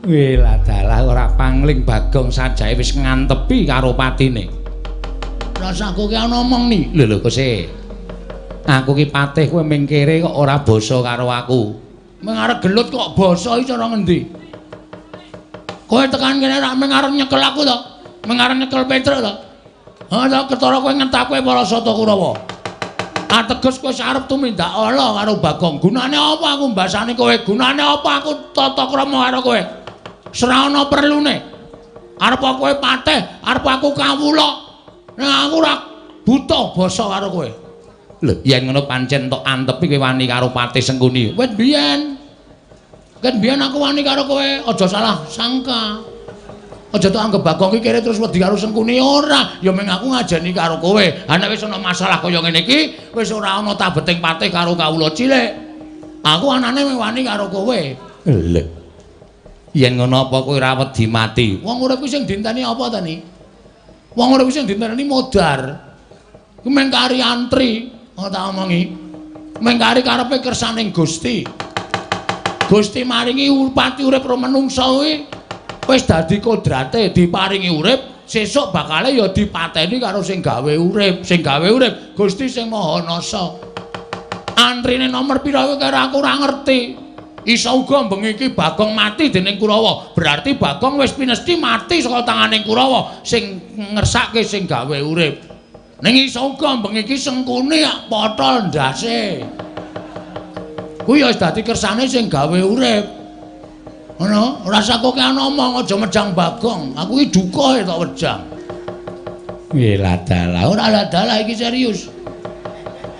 Wih dalah ora pangling Bagong sajae wis ngantepi karo patine. Rasaku ki ana omong ni. Lho lho Kose. Aku ki patih kowe ming kere kok ora basa karo aku. Ming arep gelut kok basa iki cara ngendi? Kowe tekan kene rak ming arep nyekel aku to? Ming arep nyekel Petruk to? Ha ta ketara kowe ngentake para Sata Kurawa. Ateges kowe arep tumindak ala karo Bagong. Gunane apa aku mbasani kowe? Gunane apa aku tata krama karo kowe? Srana perlune. Arep kowe patih, arep aku kawula. Nek aku ora buta basa karo kowe. Lho, yen ngono pancen tok antepi kowe wani karo Patih Sengkuni. Wit biyen. Ket biyen aku wani karo kowe, aja salah sangka. Aja tok anggep Bagong iki kere terus wedi karo Sengkuni ora. Ya mung aku ngajeni karo kowe. Ha nek wis ana masalah kaya ngene iki, wis ora ana tabeting patih karo kawula cilik. Aku anane mung wani karo kowe. Lho. Yen ngono apa kowe ora wedi mati? Wong urip kuwi sing dinteni apa ta ni? Wong urip kuwi sing dinteni modar. Kuwi mung kari antri, ngono tak omongi. Mung kari karepe kersaning Gusti. Gusti maringi pati urip ro menungsa kuwi wis dadi kodrate diparingi urip, sesuk bakale ya dipateni karo sing gawe urip, sing gawe urip Gusti sing Maha Nasa. Antrine nomor pira kuwi karo aku ora ngerti. Iso uga bengi iki Bagong mati dening Kurawa. Berarti Bagong wis pinesti mati saka tanganing Kurawa sing ngersake sing gawe urip. Ning iso uga bengi iki Sengkuni potol ndase. Kuwi ya wis dadi kersane sing gawe urip. Ngono, ora usah kowe ana omong aja mejang Bagong. Aku iki duka tok wejang. Wih ladalah, ora ladalah iki serius.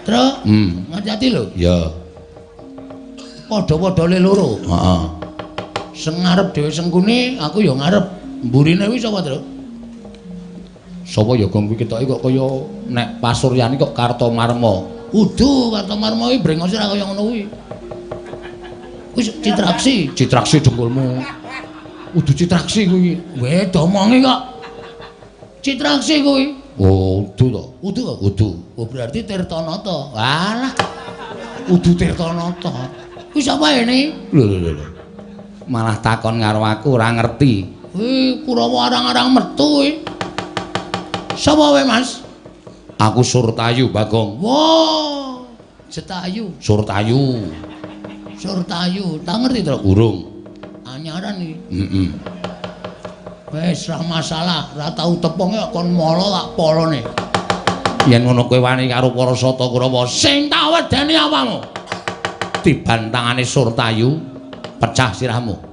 Truk, hati-hati lho. Ya. Padha-padha le loro. Heeh. Sing ngarep dhewe Sengkuni, aku ya ngarep. Mburine kuwi sapa, Truk? Sapa ya Gong kuwi ketoke kok kaya nek pasuryane kok Kartomarma. Udu Kartomarma kuwi brengose ora kaya ngono kuwi. Kuwi Citraksi, Citraksi dengkulmu. Udu Citraksi kuwi. Weh, domongi kok. Citraksi kuwi. Oh, udu to. Udu kok? Udu. Oh, berarti Tirtanata. Walah. Udu Tirtanata. Kuwi sapa ini? Lho lho lho. Malah takon karo aku ora ngerti. Kuwi Kurawa arang-arang metu kuwi. Sapa kowe, Mas? Aku Surtayu, Bagong. Wah, Jetayu. Surtayu. Surtayu, tak ngerti to? Urung. Anyaran iki. Heeh. Wis ra masalah, ra tau tepung kok kon mala tak polone. Yen ngono kowe wani karo para Sata Kurawa, sing tak wedeni apamu? Tiban tangane Surtayu, pecah sirahmu.